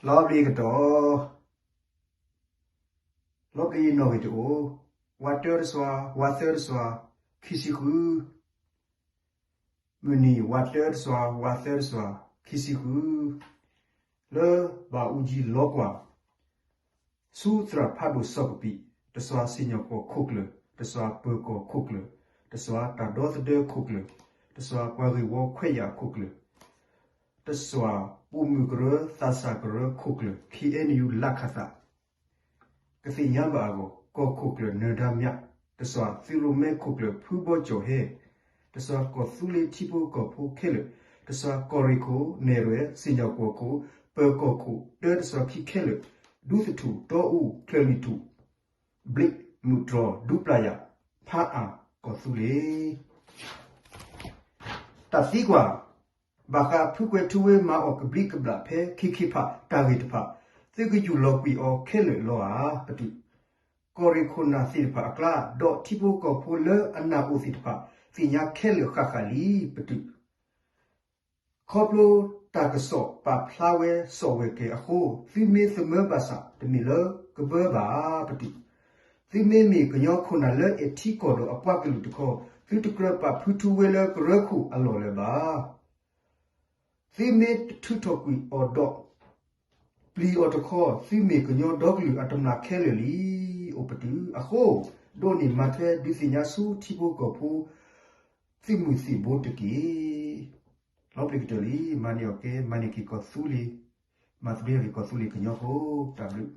လီၤဘျ့ကတီၢ်, လီၤဘျ့နီၣ်ဂံၢ်တအိၣ်, ဝးတၢတစွၤ, ဝးသၢတစွၤ, ခံဆံဃု. မုၢ်နံၤ ဝးတၢတစွၤ, ဝးသၢတစွၤ, ခံဆံဃု, လၢဘၣ်အူကၠံလီၤကွၢ် ဆူသရၣ်ဖးဒိၣ်စီၤကပံး, တစွၤစံၣ်ညီၣ်ကွီၢ်ခိၣ်ကျၢၢ်, တစွၤပၢၤကီၢ်ခိၣ်ကျၢၢ်, တစွၤတၢ်ဒီသဒၢခိၣ်ကျၢၢ်, တစွၤပှၤဂ့ၢ်ဝီခွဲးယာ်ခိၣ်ကျၢၢ်, တစွၤပိာ်မုၣ်ကရၢသးစၢ်ကရၢခိၣ်ကျၢၢ် ခ့ၣ်အဲၣ်ယူၣ် လးခးသး ကသ့ၣ်ညါဘၣ်အဂီၢ် ကီၢ်ခိၣ်ကျၢၢ်နၢၤဒါမျး, တစွၤသုးရိၣ်မဲခိၣ်ကျၢၢ်ဖုဘီကၠီၣ်ဟဲ, တစွၤကီၢ်သူလ့ၤထံဖိကီၢ်ဖိခဲလၢာ်, တစွၤကီၢ်ရ့ၣ်ခိၣ်နဲၣ်ရွဲၣ် စံၣ်ညီၣ်ကွီၢ်ခိၣ် ပၢၤကီၢ်ခိၣ်တၢတစွၤခံခဲလၢာ်, ဒူသထူၣ်တီအူချၢၣ်လွံၢ်ထူၣ် ဘျံးမုၢ်တြီၤဒူပျၢ်ယၣ် ဖးအၣ်ကီၢ်သူလ့ၤ တၢ်သံကွၢ် ဘၣ်ဃးဖုကွဲၤထူဝ့မၤအီၣ်ကဘျံးကဘျၣ်ဖဲခ့ခ့ဖးတၢ်ဂ့ၢ်တဖၣ် သုကယူၢ်လီၤကွံာ်အီၤခဲလၢာ်လီၤဧါ ပတုာ်. ကီၢ်ရ့ၣ်ခိၣ်နၢ်သ့ၣ်တဖၣ်အကျါ ဒီးထံဖိကီၢ်ဖိလၢအနၢ်အိၣ်သ့ၣ်တဖၣ် သ့ၣ်ညါခဲလၢာ်ဃၣ်ဃၣ်လံ ပတုာ်. ခီဖျိတၢ်ကစီၣ်ပာ်ဖျါဝဲစိာ်ဝဲၤကဲၤအဃိ သုမ့ၢ်သမၢဘၣ်ဆၣ် တမ့ၢ်လၢကဘၢဘၣ် ပတုာ်. သုမ့မ့ၢ်ကညီခိၣ်နၢ်လၢအဲၣ်ထံကီၢ်ဒီးအပှၤကလုာ်တခီ သုတကြၢးပာ်ဖုထူဝ့လၢကရၢခိၣ်အလီၢ်လၢၤဘၣ်. သုမ့ၢ်တထုးထီၣ်ကွံာ်အီၤဒီး ပျံၤအီၤတခီ သုမ့ၢ်ကညီဒီကလုာ်အတမျာ်ခဲလၢာ်လံ အိၣ်ပတုာ်အဃိ ဒိးန့ၢ်မၤထွဲဒုးသ့ၣ်ညါဆူထံဖိကီၢ်ဖိ သုးမုၢ်သံၣ်ဘိတက့ၢ်. လီၤပျံၤကတၢၢ်လံ မၤန့ၢ်အီၤကဲ မၤန့ၢ်က့ၤကီၢ်သူလ့ၤ မၤသဘျ့က့ၤကီၢ်သူလ့ၤကညီဖိ တၢ်ဘျုး